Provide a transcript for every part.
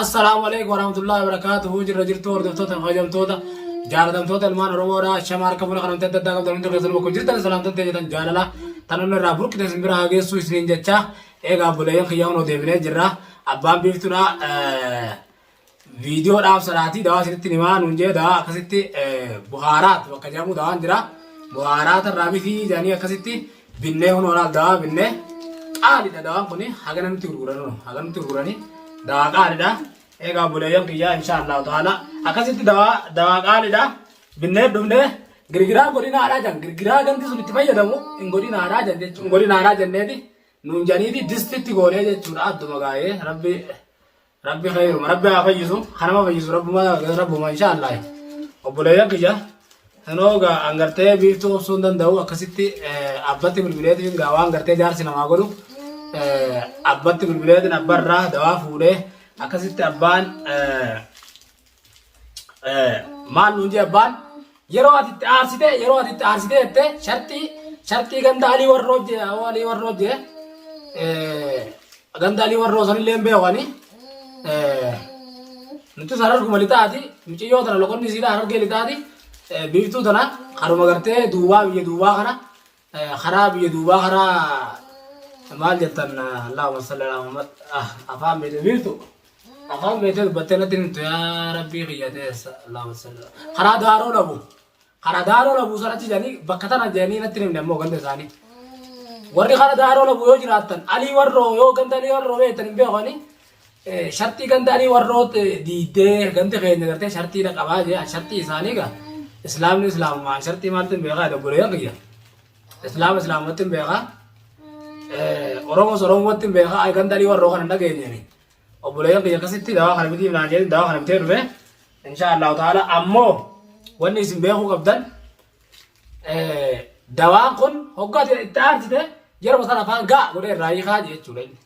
Assalaamu alaikum warahmatullahi wabarakatuhu. Jirra jirtu hordoftoota, kabajamtoota, jaalatamtoota ilmaan Oromoodha. Shama harka fuula kanamte adda addaa qabdan hundi keessan bakka jirtan salaamtan ta'e jaalala tan inni irraa burqite isin bira haa geessu isiniin jecha. Egaa obboleeyyan kiyya, hunoo deebinee jirra. Abbaan biiftuudha viidiyoo dhaabsadhaatii dawaa isinitti himaa nuun jee. Dawaa akkasitti buhaaraat bakka jedhamu dawaan jira. Buhaaraat irraa mitii jedhanii akkasitti binnee, hunoo laal, dawaa binnee. Qaaliidha dawaan kun. Haga namatti gurguran, haga namatti gurguranii dawaa qaaliidha. Egaa obboleeyyan kiyyaa, insha Allahu ta'ala akkasitti dawaa qaaliidha binnee dhufnee. Girgiraa godinaadhaa jan, girgiraa ganti sun itti fayyadamu hin godinaadhaa jan jechuudha. Godinaadhaa jenneeti nuun janiiti distitti goonee jechuudha. Adduma gaa'ee rabbi rabbi khayruma, rabbi haa fayyisu, kanama fayyisu rabbuma, rabbuma insha Allah. Obboleeyyan kiyya, sanoo gaa angartee biiftuu obsuu hin danda'u. Akkasitti abbatti bilbileetiin gaa waan gartee jaarsi namaa godhu abbatti bilbileetiin abbarraa dawaa fuudhee akkasitti abbaan maal nuun jee. Abbaan yeroo ati itti aarsite, yeroo ati itti aarsite jette, sharxii ganda alii warroo jee, alii warroo jee, ganda alii warroo sanillee hin beekani. Nuti hararguma lixaati. Mucayyoo tana loqonni isiidha Harargee lixaati. Biiftuu tana karuma gartee duubaa, biyya duubaa kana, karaa biyya duubaa, karaa maal jettan? Allahumma salli ala Muhammad. Afaan beekte biiftu, afaan beektee dubbattee natti himtu. Yaa rabbii kiyya teessa. Allahumma salli, karaa daaroo labu, karaa daaroo labuu sana achi jedhanii, bakka tana jedhanii natti himne. Ammoo ganda isaanii warri karaa daaroo labuu yoo jiraattan, alii warroo, yoo ganda alii warroo beektan, hin beekani. Sharxii ganda alii warroo diiddee, gandi keenya gartee sharxiidha qabaa jee. Sharxii isaanii gaa islaamni islaamumaan sharxii maaltu hin beekaa? Obboleeyyan kiyya, islaama islaamumatti hin beekaa, Oromoos Oromumatti hin beekaa. Ganda alii warroo kana hin dhageenyeeni. Obboleeyyan kiyya, akkasitti dawaa kana bitiif naan jedhin, dawaa kana bitee dhufe insha Allahu ta'ala. Ammoo wanni isin beekuu qabdan, dawaan kun hoggaa itti aarsite yeroo sana afaan gaa godhee irraa hiikaa jechuudha inni.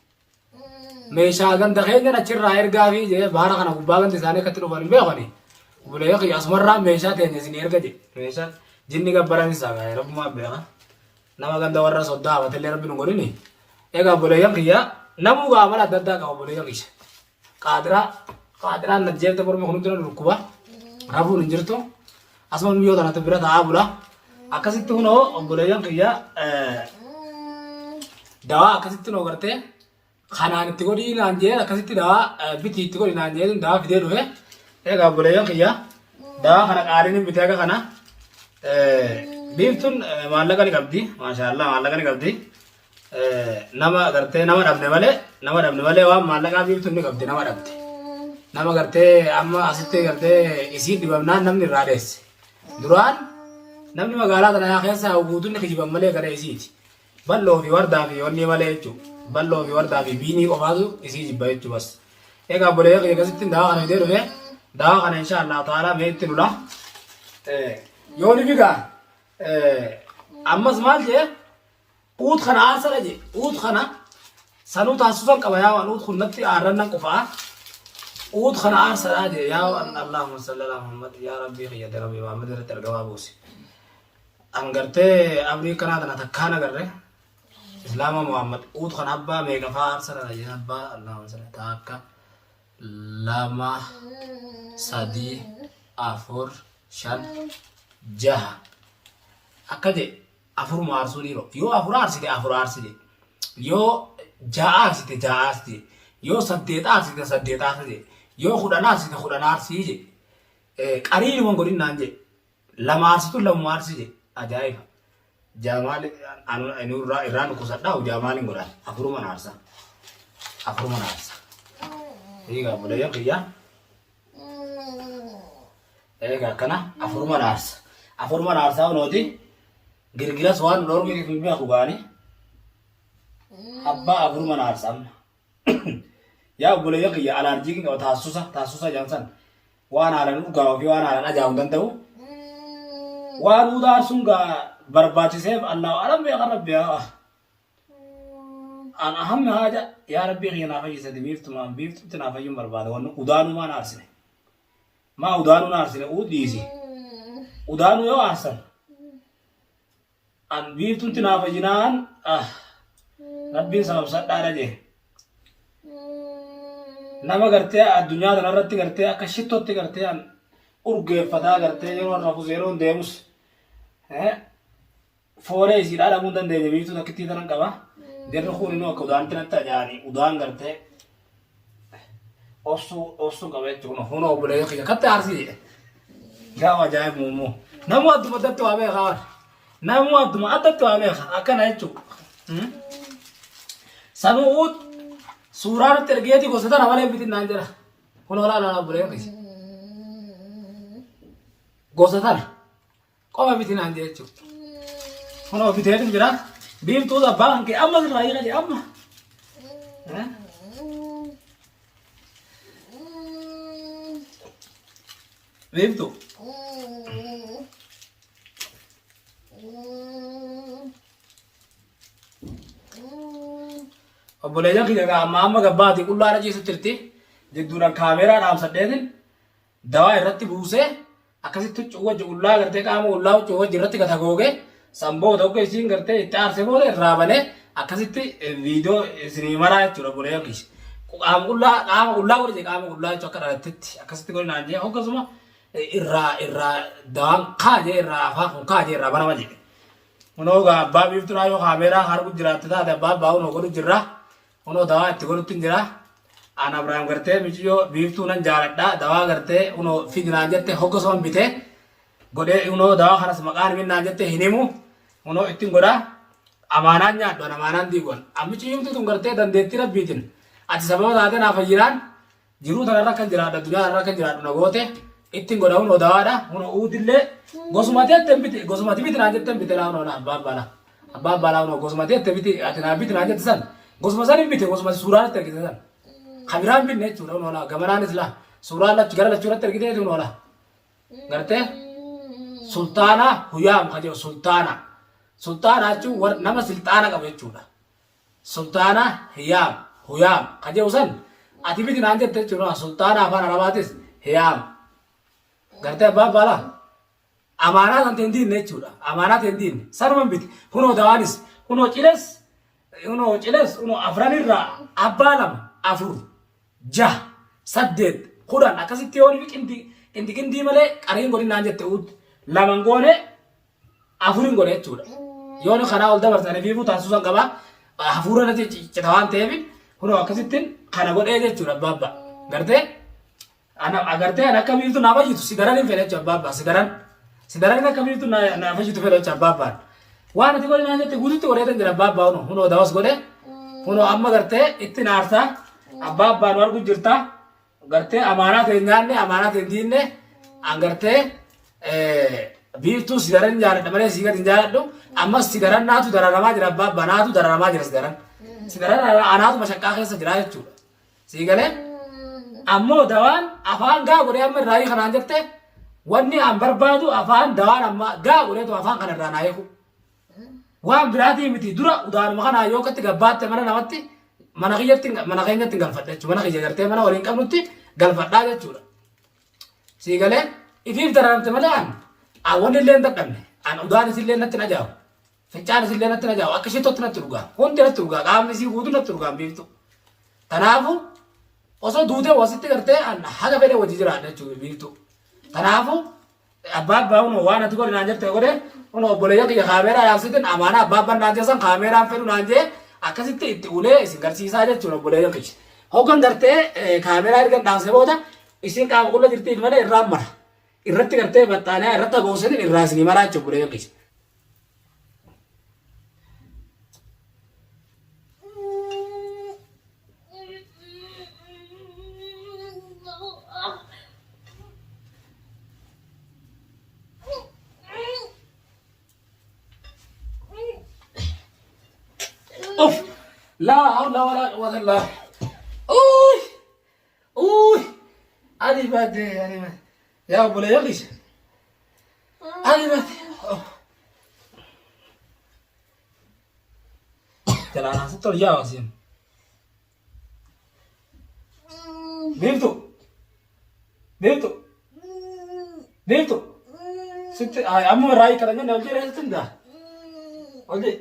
Meeshaa ganda keenyan achirraa ergaa fi jee, baara kana gubbaa gandi isaanii akkatti dhufan hin beekani. Obboleeyyan kiyya, asumarraa meeshaa teenya isin erga jedhe. Meeshaan jinni gabbaran isaa gaa'e rabbumaa beeka. Nama ganda warra soddaa habatallee rabbi nu godhini. Egaa obboleeyyan kiyya, namuu gaa amala adda addaa qaba obboleeyyan kiyya. Qaadiraa qaadiraan na jeefte, mormi kun hundina dhukkuba. Rafuun hin jirtu. Asuma miyyoo tanatti bira taa'aa bula. Akkasitti kunoo obboleeyyan kiyya, dawaa akkasitti noo gartee kanaan itti godhii naan jeen, akkasitti dawaa bitii itti godhi naan jeen, dawaa fidee dhufe. Egaa obboleeyyan kiyya, dawaa kana qaaliin hin bitee. Akka kana biiftuun maallaqa ni qabdi. Maashaallah, maallaqa ni qabdi. Nama gartee nama dhabne malee, nama dhabne malee waan maallaqaa biiftuun ni qabdi. Nama dhabde. Nama gartee amma asitti gartee isiin dhibamnaan namni irraa dheesse. Duraan namni magaalaa tana keessa guutuun kijiban malee gara isiiti. Bal'oo fi wardaa fi onnii malee jechuudha. Bal'oo fi wardaa fi biinii qofaatu isii jibba jechuudha bas. Egaa obboleeyyan kiyya, akkasitti dawaa kana fidee dhufe. Dawaa kana insha Allah ta'ala mee itti lula. Yoo ni figaa ammas maal jee, uut kana aarsadha jee. Uut kana sanuu taasisuusan qaba. Yaa waan uut kun natti aarran nan qufaa. Uut kana aarsadha jee. Yaa waan Allahumma salli ala Muhammad, yaa rabbii kiyya, rabbi Muhammad irratti argamaa buusi. An gartee abrii kanaa tana takkaan agarre Islaama Muhammad. Uut kana abbaa meeqa faa aarsadha jee? Abbaa Allahumma salli, takka, lama, sadii, afur, shan, jaha akka jee. Afuruma aarsuu dhiiroo. Yoo afur aarsite afur aarsi jee, yoo ja'a aarsite ja'a aarsi jee, yoo saddeet aarsite saddeet aarsi jee, yoo 10 aarsite 10 aarsii jee. Qariinuma godhin naan jee. Lama aarsitu lamuma aarsi jee. Ajaa'iba! Jaamaal anu irraa nu qusadhaa. Jaamaal hin godhan, afuruma aarsa, afuruma aarsa. Egaa obboleeyyan kiyya, egaa akkana afuruma aarsa, afuruma aarsaa kunooti. Girgiras waan nu dhorkitiif hin beeku gaani. Abbaa afuruma aarsa amma. Yaa obboleeyyan kiyya, alaarjii qaba, taasisusa taasisusa jaansan waan haalaan urgaa'uu fi waan haalaan ajaa'uu hin danda'u. Waan huda aarsuun gaa barbaachiseef Allahu alam beeka rabbi haa. An ahammi haaja, yaa rabbii kiyya naa fayyisati biiftumaan, biiftutti naa fayyuun barbaada. Wanni udaanuu maan aarsine? Maa udaanuu na aarsine? Uu dhiisi. Udaanuu yoo aarsan an biiftutti naa fayyinaan, ah, rabbiin sababsadhaadha jee. Nama gartee addunyaa tanarratti gartee akka shittootti gartee an urgeeffataa gartee yeroo rafus yeroo deemus foolee isiidhaa dhabuu hin dandeenye biiftuu takkittii tanan qaba. Jarri kun immoo akka udaanitti natti ajaa'anii udaan gartee obsuu obsuu qaba jechuudha. Kun obboleeyyan kiyya katti aarsii jedhe. Gaafa ajaa'ibu immoo. Namuu adduma addatti waa beekaa waan. Namuu adduma addatti waa beeka akkana jechuudha. Sanuu suuraa nutti ergeeti gosa tana malee bitin naan jedha. Kun olaanaa obboleeyyan kiyya. Gosa tana. Qofa biti naan jee jechuudha. Kunoo biteetu jira. Biiftuus abbaa kan kee amma sirraa hiika jee amma. Eh? Biiftuu. Obboleeyyan kiyya gaa amma amma gabbaati qullaa irra ciisu jirti. Jidduudhaan kaameeraa dhaamsadheetin dawaa irratti buusee akkasitti huccuu wajji qullaa gartee qaama qullaa huccuu wajji irratti gad hagoogee san booda hogga isiin gartee itti aarsee booda irraa banee akkasitti viidiyoo isinii maraa jechuudha obboleeyyan kiyya. Qaama qullaa qaama qullaa godhe jee qaama qullaa jechuun akka dhalattetti akkasitti godhe naan jee hoggasuma irraa irraa dawaan kaa jee irraa afaan kun kaa jee irraa banama jedhe. Kunoo gaa abbaa biiftuudhaa yoo kaameeraa harku jiraatte taate abbaa abbaa kunoo godhu jirra. Kunoo dawaa itti godhutti hin jira. An Abrahaam gartee miciyyoo biiftuu nan jaaladha. Dawaa gartee kunoo fidi naan jette hogga soban bitee godhee kunoo dawaa kanas maqaan himin naan jette hin himu. Kunoo ittiin godha. Amaanaan nyaadhu an amaanaan diigu an. An miciyyumti tun gartee dandeettii rabbiitiin ati sababa taatee naa fayyinaan jiruu tanarra kan jiraadhu addunyaa tanarra kan jiraadhu na goote ittiin godha hunoo dawaadha hunoo uudillee gosumati atte biti gosumati biti naan jette bite laa hunoo abbaa abbaa laa abbaa abbaa laa hunoo gosumati atte biti ati naa biti naan jette san gosuma san hin bite gosuma suuraan itti argite san kabiraan binne jechuudha hunoo laa gamanaanis laa suuraan lachu gara lachuu irratti argite hunoo laa gartee sultaana huyaam ka jedhu sultaana sultaana jechuun nama silxaana qabu jechuudha. Sultaana Hiyaam, Huyaam, ka jedhu san ati miti naan jette jechuudha. Sultaana afaan Arabaatis Hiyaam. Gartee abbaa abbaa laa? Amaanaa san teen diinne jechuudha. Amaanaa teen diinne. Sanuman biti. Kunoo dawaanis, kunoo ciles, kunoo ciles, kunoo afran irraa abbaa lama, afur, jaha, saddeet, 10 akkasitti yoo qindi qindi qindii malee qariin godhin naan jette uut laman goone afurin godhe jechuudha. Yoon kanaa ol dabarsan fiifuu taasisuu san qaba. Hafuura irratti ciccita waan ta'eef kunoo akkasittiin kana godhee jechuudha abbaa abbaa. Gartee ana agartee ana akka biiftu naa fayyitu si daran hin fedhe jechuudha abbaa abbaa si daran. Si daran akka biiftu naa fayyitu fedhe jechuudha abbaa abbaan. Waan ati godhe naa jette guututti godhee tan jira abbaa abbaa kunoo kunoo dawas godhe kunoo amma gartee itti naartaa abbaa abbaa nu argu jirta. Gartee amaanaa ta'e nyaanne amaanaa ta'e diinne an gartee biiftuu si daran jaaladha malee si gadi hin jaaladhu ammas si daran naatu dararamaa jira abbaa abbaa naatu dararamaa jira si daran si daran anaatu mashaqqaa keessa jira jechuudha si galee ammoo dawaan afaan gaa godhee amma irraa kanaan jette wanni an barbaadu afaan dawaan amma gaa godheetu afaan kana irraa naa eegu. Waan biraatii miti dura udaanuma kanaa yoo akkatti gabbaatte mana namatti mana kiyyatti mana keenyatti hin galfadha jechuudha. Mana kiyya gartee mana waliin qabnutti galfadhaa jechuudha. Sii galee ifiif dararamte malee an an wanni illee hin dadhabne an udaan isillee natti hin ajaa'ibu. Fincaan isillee natti hin ajaa'ibu akka ishee natti dhugaa hundi natti dhugaa qaamni isii guutuu natti dhugaa biiftu. Kanaafuu osoo duutee wasitti gartee an haga fedhe wajji jiraadha jechuudha biiftu. Kanaafuu Abbaa abbaa kunoo waan ati godhi naan jette godhe kunoo obboleeyyan kiyya kaameeraa yaabsitin amaanaa abbaa abbaan naan jeessan kaameeraan fedhu naan jee akkasitti itti ulee isin garsiisaa jechuudha obboleeyyan kiyya. Hoggan gartee kaameeraa erga dhaamsee booda isin qaama qulla jirtiif malee irraan mara. Irratti gartee baxxaaniyaa irratti hagoogsetin irraa isinii maraa jechuudha obboleeyyan kiyya. Uff! Laa hawla wala quwwata illa Uy! Uy! Ani bade, ani bade. Yaa obboleeyyan kiyya. Ani bade. Oh. Jalaan asitti ol yaa wasiin. Biiftu. Biiftu. Biiftu. Sitti amma irraa hiikatan jenne ol jedhee sitti hindaa. Ol jedhe.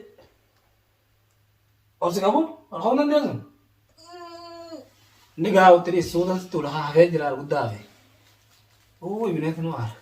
Ol si qabu? Ol ka'uu dandeessu? Inni gaa utti dhiis suuta sitti ula hafee jira guddaa hafe. Uuy bineensi nu aara.